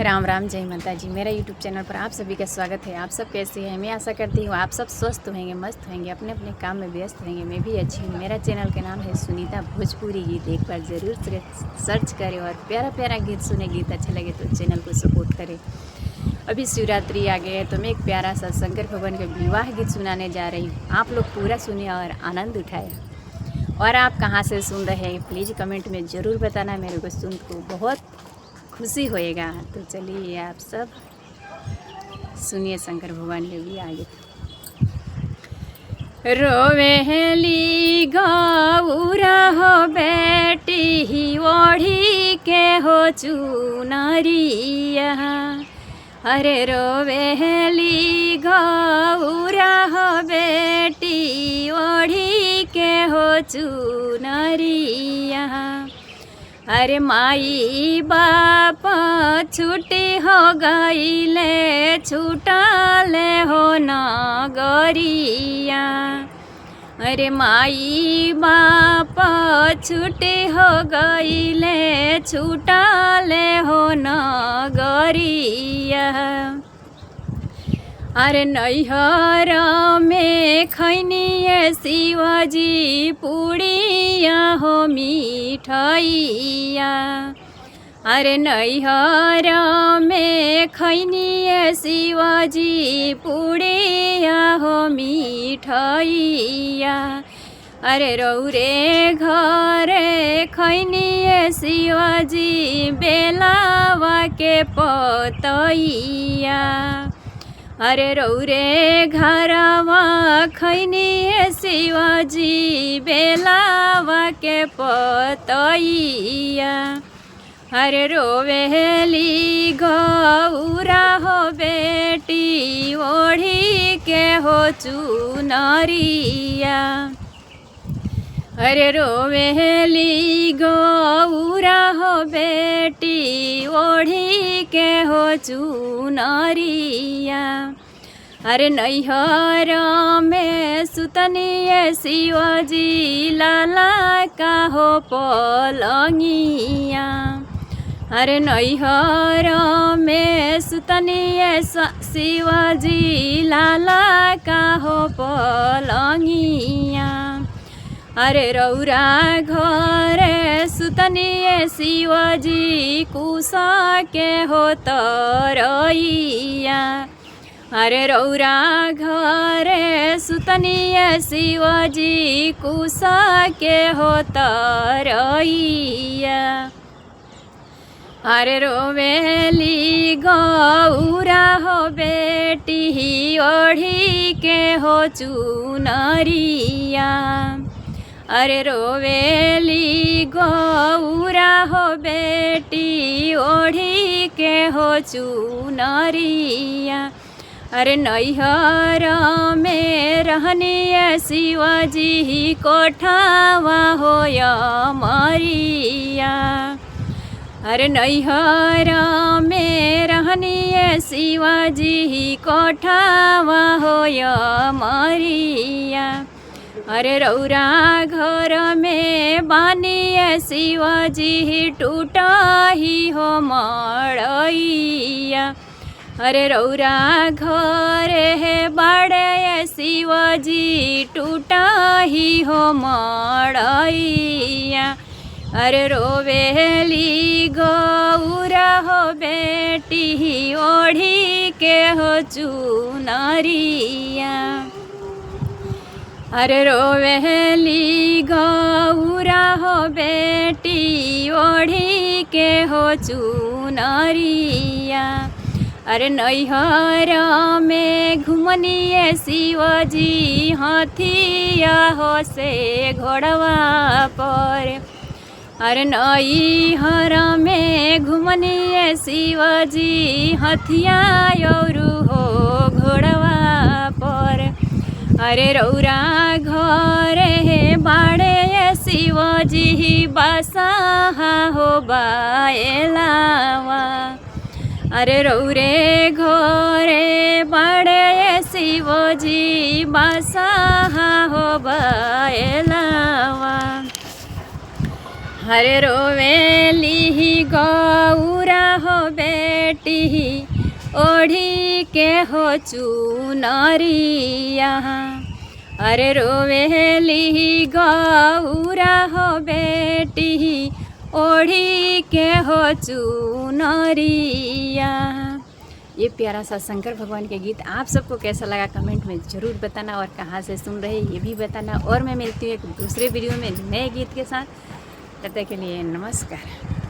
राम राम, जय माता जी। मेरा यूट्यूब चैनल पर आप सभी का स्वागत है। आप सब कैसे हैं? मैं आशा करती हूँ आप सब स्वस्थ होंगे, मस्त होंगे, अपने अपने काम में व्यस्त होंगे। मैं भी अच्छी हूँ। मेरा चैनल का नाम है सुनीता भोजपुरी गीत। एक बार ज़रूर सर्च करें और प्यारा प्यारा गीत सुने। गीत अच्छा लगे तो चैनल को सपोर्ट करें। अभी शिवरात्रि आ गई है तो मैं एक प्यारा सा शंकर भगवान के विवाह गीत सुनाने जा रही हूँ। आप लोग पूरा सुनिए और आनंद उठाए। और आप कहाँ से सुन रहे हैं प्लीज़ कमेंट में ज़रूर बताना। मेरे को सुन को बहुत खुशी होएगा। तो चलिए आप सब सुनिए शंकर भगवान के भी आगे। रोवेली गौरा हो बेटी ओढ़ी के हो चुनरिया। अरे रोवेली गौरा हो बेटी ओढ़ी के हो चुनरिया। अरे माई बाप छुट्टी हो गईले छूटले हो नगरिया। अरे माई बाप छुट्टी हो गईले छूटले हो नगरिया। अरे नैहर में खैनिए शिवजी पुड़िया हो मिठैया। अरे नैहर में खैनिए शिवजी पुड़िया हो मिठैया। अरे रौरे घरे खैनिए शिवजी बेलावा के पतैया। अरे रौरे घरवा खैनिए शिवजी बेलावा के पतैया। अरे रोवेली गौरा हो बेटी ओढ़ी के हो चुनरिया। अरे रोवेली गौरा हो बेटी ओढ़ी के हो चुनरिया। अरे नैहर में सुतनिए शिवजी लाला का हो पलंगिया। अरे नैहर में सुतनिए शिवजी लाला का हो पलंगिया। अरे रौरा घरे सुतनिए शिवजी कुसा के हो तरैया। अरे रौरा घरे सुतनिए शिवजी कुसा के हो तरैया। अरे रोवेली गौरा हो बेटी ओढ़ी के हो चुनरिया। अरे रोवेली गौरा हो बेटी ओढ़ी के हो चुनरिया। अरे नैहर में रहनिए शिवजी कोठावा हो मरिया। अरे नैहर में रहनिए शिवजी कोठावा हो मरिया। अरे रौरा घर में बानिए शिवजी टूटही हो मड़ैया। अरे रौरा घर है बड़े शिवजी टूटही हो मड़ैया। अरे रोवेली गौरा हो बेटी ओढ़ी के हो चुनरिया। अरे रोवेली गौरा हो बेटी ओढ़ी के हो चुनरिया। अरे नैहर में घुमनिए शिवजी हथिया हो से घोड़वा पर। अरे नैहर में घुमनिए शिवजी हथिया और हो घोड़वा पर। अरे रौरा घरे हे बाड़े शिवजी बासाहा हो बाएलावा। अरे रौरे घरे बाड़े शिवजी बासाहा हो बाएलावा। हरे रोवेली गौरा हो बेटी बेटी ओढ़ी के हो चुनरिया। अरे रोवेली गौरा हो बेटी ओढ़ी के हो चुनरिया। ये प्यारा सा शंकर भगवान के गीत आप सबको कैसा लगा कमेंट में ज़रूर बताना, और कहाँ से सुन रहे हैं ये भी बताना। और मैं मिलती हूँ एक दूसरे वीडियो में नए गीत के साथ, तब तक के लिए नमस्कार।